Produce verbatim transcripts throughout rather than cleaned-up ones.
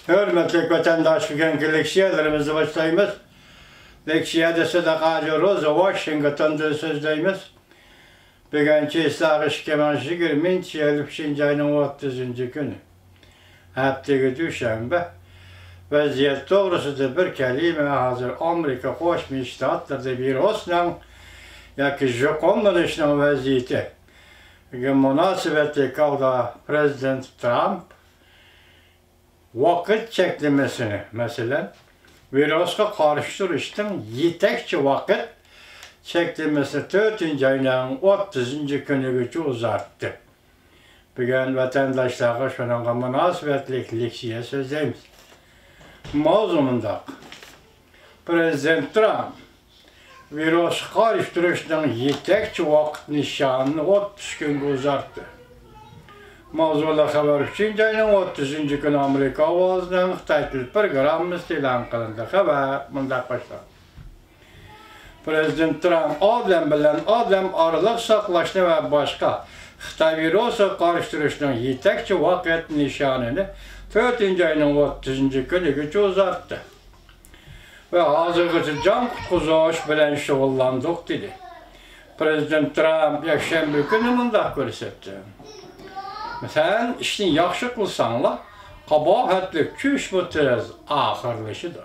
ھۆرمەتلىك ۋەتەنداش، بۈگۈنكى لېكسىيەلىرىمىزنى باشلايمىز. لېكسىيەدە سىدىق ھاجى روزا ۋاشىنگتوندىن سۆزلەيمىز. بۈگۈن چېسلاغ ئىككى مىڭ يىگىرمىنچى يىل ئۈچىنچى ئاينىڭ ئوتتۇزىنچى كۈنى. ھەپتىگە دۈشەنبە. ۋەزىيەت توغرىسىدا بىر كەلىمە. ھازىر ئامېرىكا قوشما شتاتلىرىدا ۋىرۇسنىڭ ياكى يۇقۇملىنىشنىڭ ۋەزىيىتىگە مۇناسىۋەتلىك ھالدا پىرېزىدېنت ترامپ ۋاقىت چەكلىمىسىنى، مەسىلەن، ۋىرۇسقا قارشى تۇرۇشنىڭ يېتەكچى ۋاقىت چەكلىمىسىنى تۆتىنچى ئاينىڭ ئوتتۇزىنچى كۈنىگىچە ئۇزارتتى. بۈگۈن ۋەتەنداشلارغا شۇنىڭغا مۇناسىۋەتلىك لېكسىيە سۆزلەيمىز. ماۋزۇ مۇنداق. پىرېزىدېنت ترامپ ۋىرۇسقا قارشى تۇرۇشنىڭ يېتەكچى ۋاقىت نىشانىنى ئوتتۇز كۈنگە ئۇزارتتى. ماۋزۇلۇق خەۋەر ئۈچىنچى ئاينىڭ ئوتتۇزىنچى كۈنى ئامېرىكا ئاۋازىنىڭ خىتاي تىل پروگراممىسىدا ئېلان قىلىندى. خەۋەر مۇنداق باشلىنىدۇ. پىرېزىدېنت ترامپ ئادەم بىلەن ئادەم ئارىلىق ساقلاشنى ۋە باشقا خىتاي ۋىرۇسىغا قارشى تۇرۇشنىڭ يېتەكچى ۋاقىت نىشانىنى تۆتىنچى ئاينىڭ ئوتتۇزىنچى كۈنىگىچە ئۇزارتتى. ۋە ھازىرغىچە جان قۇتقۇزۇش بىلەن شۇغۇللاندۇق، دېدى. پىرېزىدېنت ترامپ يەكشەنبە كۈنى مۇنداق كۆرسەتتى. سەن ئىشنى ياخشى قىلساڭلا، قاباھەتلىك چۈشمۇ تېز ئاخىرلىشىدۇ.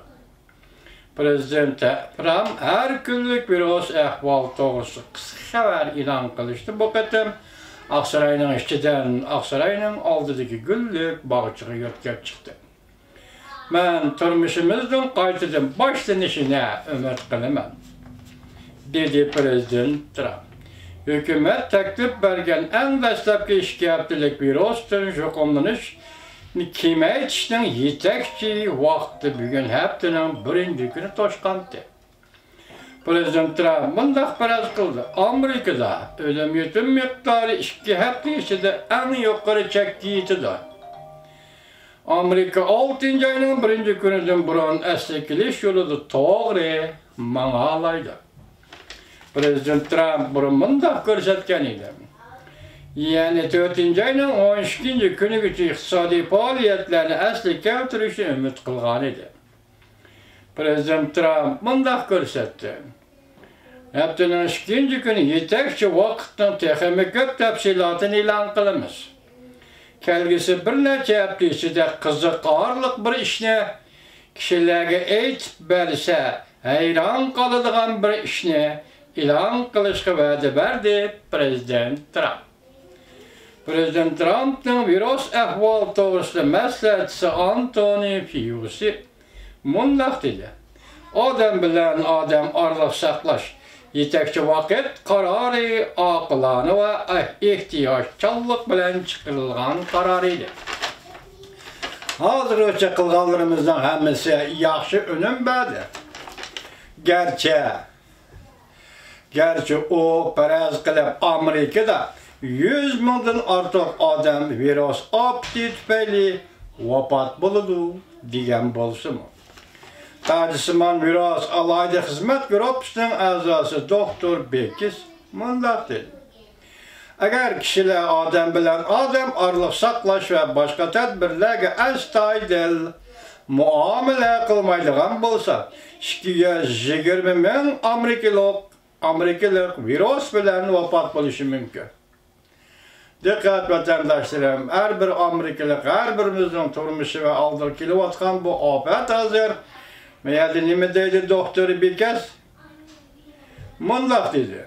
پىرېزىدېنت ترامپ ھەر كۈنلۈك ۋىرۇس ئەھۋالى توغرىسىدا قىسقا خەۋەر ئېلان قىلىشتا بۇ قېتىم ئاقساراينىڭ ئىچىدىن، ئاقساراينىڭ ئالدىدىكى گۈللۈك باغچىغا يۆتكەپ چىقتى. مەن تۇرمۇشىمىزنىڭ قايتىدىن باشلىنىشىنى ئۈمىد قىلىمەن، دېدى پىرېزىدېنت ترامپ. ھۆكۈمەت تەكلىپ بەرگەن ئەڭ دەسلەپكى ئىككى ھەپتىلىك ۋىرۇستىن يۇقۇملىنىشنى كېمەيتىشنىڭ يېتەكچى ۋاقتى بۈگۈن ھەپتىنىڭ بىرىنچى كۈنى توشقانتى. پىرېزىدېنت ترامپ مۇنداق پەرەز قىلدى، ئامېرىكىدا ئۆلۈم يېتىم مىقدارى ئىككى ھەپتە ئىچىدە ئەڭ يۇقىرى چەككە يېتىدۇ. ئامېرىكا ئالتىنچى ئاينىڭ بىرىنچى كۈنىدىن بۇرۇن ئەسلىگە كېلىش يولىدا توغرا ماڭالايدۇ. پىرېزىدېنت ترامپ بۇرۇن مۇنداق كۆرسەتكەن ئىدى. يەنى تۆتىنچى ئاينىڭ ئون ئىككىنچى كۈنىگىچە ئىقتىسادىي پائالىيەتلەرنى ئەسلىگە كەلتۈرۈشنى ئۈمىد قىلغان ئىدى. پىرېزىدېنت ترامپ مۇنداق كۆرسەتتى. ھەپتىنىڭ ئىككىنچى كۈنى يېتەكچى ۋاقىتنىڭ تېخىمۇ كۆپ تەپسىلاتىنى ئېلان قىلىمىز. كەلگۈسى بىر نەچچە ھەپتە ئىچىدە قىزىقارلىق بىر ئىشنى، كىشىلەرگە ئېيتىپ بەرسە ھەيران قالىدىغان بىر ئىشنى ئېلان قىلىشقا ۋەدە بەردى، پىرېزىدېنت ترامپ. پىرېزىدېنت ترامپنىڭ ۋىرۇس ئەھۋالى توغرىسىدا مەسلىھەتچىسى ئانتونى فيۇسى مۇنداق دېدى، ئادەم بىلەن ئادەم ئارىلىق ساقلاش يېتەكچى ۋاقىت قارارى ئاقىلانە ۋە ئېھتىياتچانلىق بىلەن چىقىرىلغان قارار ئىدى. ھازىرغىچە قىلغانلىرىمىزنىڭ ھەممىسى ياخشى ئۈنۈم بەردى. گەرچە گەرچە ئۇ پەرەز قىلىپ، ئامېرىكىدا يۈز مىڭدىن ئارتۇق ئادەم ۋىرۇس ئاپىتى تۈپەيلى ۋاپات بولىدۇ دېگەن بولسىمۇ، تاجسىمان ۋىرۇس ئالاھىدە خىزمەت گۇرۇپپىسىنىڭ ئەزاسى دوختۇر بېكىس مۇنداق دېدى. ئەگەر كىشىلەر ئادەم بىلەن ئادەم ئارىلىق ساقلاش ۋە باشقا تەدبىرلەرگە ئەستايىدىل مۇئامىلە قىلمايدىغان بولسا، ئىككى يۈز يىگىرمە مىڭ ئامېرىكىلىق، ئامېرىكىلىق ۋىرۇس بىلەن ۋاپات بولۇشى مۇمكىن. دىققەت، ۋەتەنداشلىرىم، ھەر بىر ئامېرىكىلىق، ھەر بىرىمىزنىڭ تۇرمۇشى ۋە ئالدىغا كېلىۋاتقان بۇ ئاپەت ھازىر. ما يەردە نېمە دەيدۇ دوختۇر بېكەس؟ مۇنداق دېدى،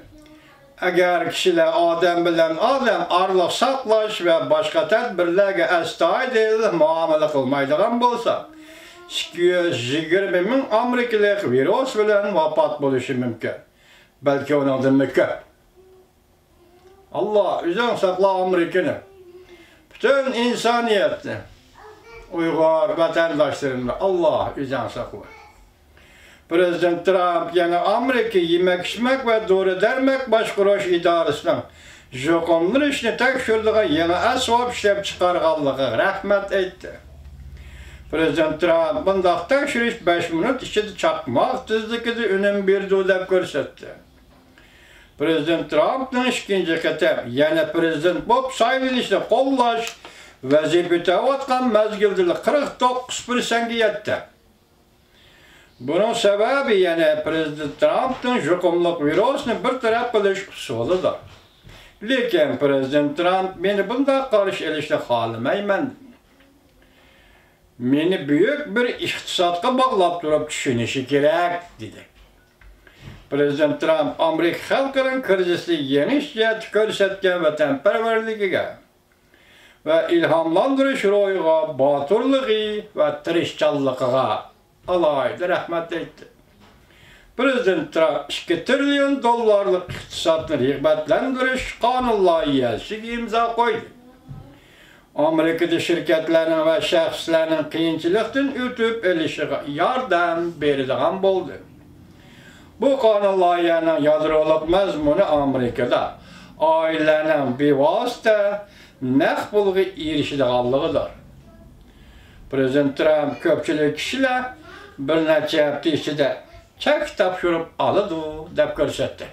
ئەگەر كىشىلەر ئادەم بىلەن ئادەم ئارىلىق ساقلاش ۋە باشقا تەدبىرلەرگە ئەستايىدىل مۇئامىلە قىلمايدىغان بولسا، ئىككى يۈز يىگىرمە مىڭ ئامېرىكىلىق ۋىرۇس بىلەن ۋاپات بولۇشى مۇمكىن. بەلكى ئۇنىڭدىنمۇ كۆپ. ئاللا، ئۆزۈڭ ساقلا ئامېرىكىنى. پۈتۈن ئىنسانىيەتنى، ئۇيغۇر ۋەتەنداشلىرىمنى ئاللا ئۆزۈڭ ساقلا. پىرېزىدېنت ترامپ يەنە ئامېرىكا يېمەك-ئىچمەك ۋە دورا-دەرمەك باشقۇرۇش ئىدارىسىنىڭ يۇقۇملىنىشنى تەكشۈرىدىغان يېڭى ئەسۋاب ئىشلەپ چىقارغانلىقىغا رەھمەت ئېيتتى. پىرېزىدېنت ترامپ مۇنداق تەكشۈرۈش بەش مىنۇت ئىچىدە چاقماق تېزلىكىدە ئۈنۈم بېرىدۇ دەپ كۆرسەتتى. پىرېزىدېنت ترامپنىڭ ئىككىنچى قېتىم يەنە پىرېزىدېنت بولۇپ سايلىنىشىنى قوللاش ۋەزىپە ئۆتەۋاتقان مەزگىلدىلا قىرىق توققۇز پىرسەنتكە يەتتى. بۇنىڭ سەۋەبى يەنە پىرېزىدېنت ترامپنىڭ يۇقۇملۇق ۋىرۇسنى بىر تەرەپ قىلىش ئۇسۇلىدۇر. لېكىن پىرېزىدېنت ترامپ مېنى بۇنداق قارشى ئېلىشنى خالىمايمەن. مېنى بۈيۈك بىر ئىقتىسادقا باغلاپ تۇرۇپ چۈشىنىشى كېرەك، دېدى. پىرېزىدېنت ترامپ ئامېرىكا خەلقىنىڭ كىرىزىسنى يېڭىش جەھەتتە كۆرسەتكەن ۋەتەنپەرۋەرلىكىگە ۋە ئىلھاملاندۇرۇش روھىغا، باتۇرلۇقى ۋە تىرىشچانلىقىغا ئالاھىدە رەھمەت ئېيتتى. پىرېزىدېنت ترامپ ئىككى تىرىليون دوللارلىق ئىقتىسادنى رىغبەتلەندۈرۈش قانۇن لايىھەسىگە ئىمزا قويدى. ئامېرىكىدا شىركەتلەرنىڭ ۋە شەخسلەرنىڭ قىيىنچىلىقتىن ئۆتۈپ ئېلىشىغا ياردەم بېرىدىغان بولدى. بۇ قانۇن لايىھەنىڭ يادرولۇق مەزمۇنى ئامېرىكىدا ئائىلىلەرنىڭ بىۋاسىتە نەق پۇلغا ئېرىشىدىغانلىقىدۇر. پىرېزىدېنت ترامپ كۆپچىلىك كىشىلەر بىر نەچچە ھەپتە ئىچىدە چەك تاپشۇرۇپ ئالىدۇ، دەپ كۆرسەتتى.